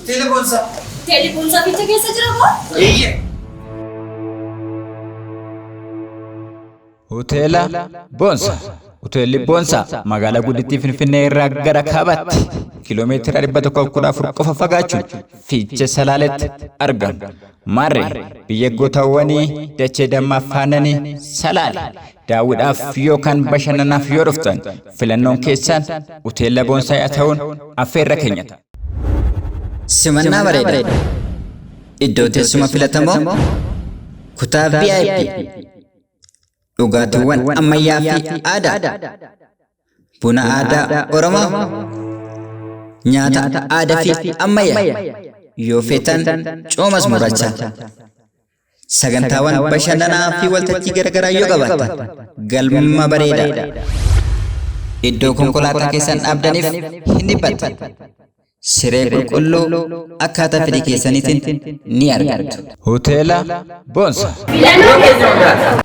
Hoteela Boonsaa. Hoteelli Boonsaa Fiichee keessa jira moo? Eeyyee. Hoteela Boonsaa. Hoteelli Boonsaa magaalaa guddittii Finfinnee irraa gara kaabaatti kiiloomeetira 114 qofa fagaachuun Fiichee Salaaletti argama. Maarree biyya gootawwanii dachee dammaa faananii Salaale daawwiidhaaf yookaan bashannanaaf yoo dhuftan filannoon keessan Hoteela Boonsaa yaa ta'uun affeerra keenya ta'a. Simannaa bareedaa. Iddoo teessuma filatamoo kutaa VIP. Dhugaatiiwwan ammayyaa fi aadaa. Buna aadaa Oromoo. Nyaata aadaa fi ammayyaa. Yoo feetan coomas muracha. Sagantaawwan bashannanaa fi waltajjii garaagaraa yoo qabaattan galma bareedaa. Iddoo konkolaataa keessan dhaabdaniif hin dhiphattan. Siree qulqulluu akkaataa fedhii keessaniitiin ni argattu. Hoteela Boonsaa. Filannoo keessan.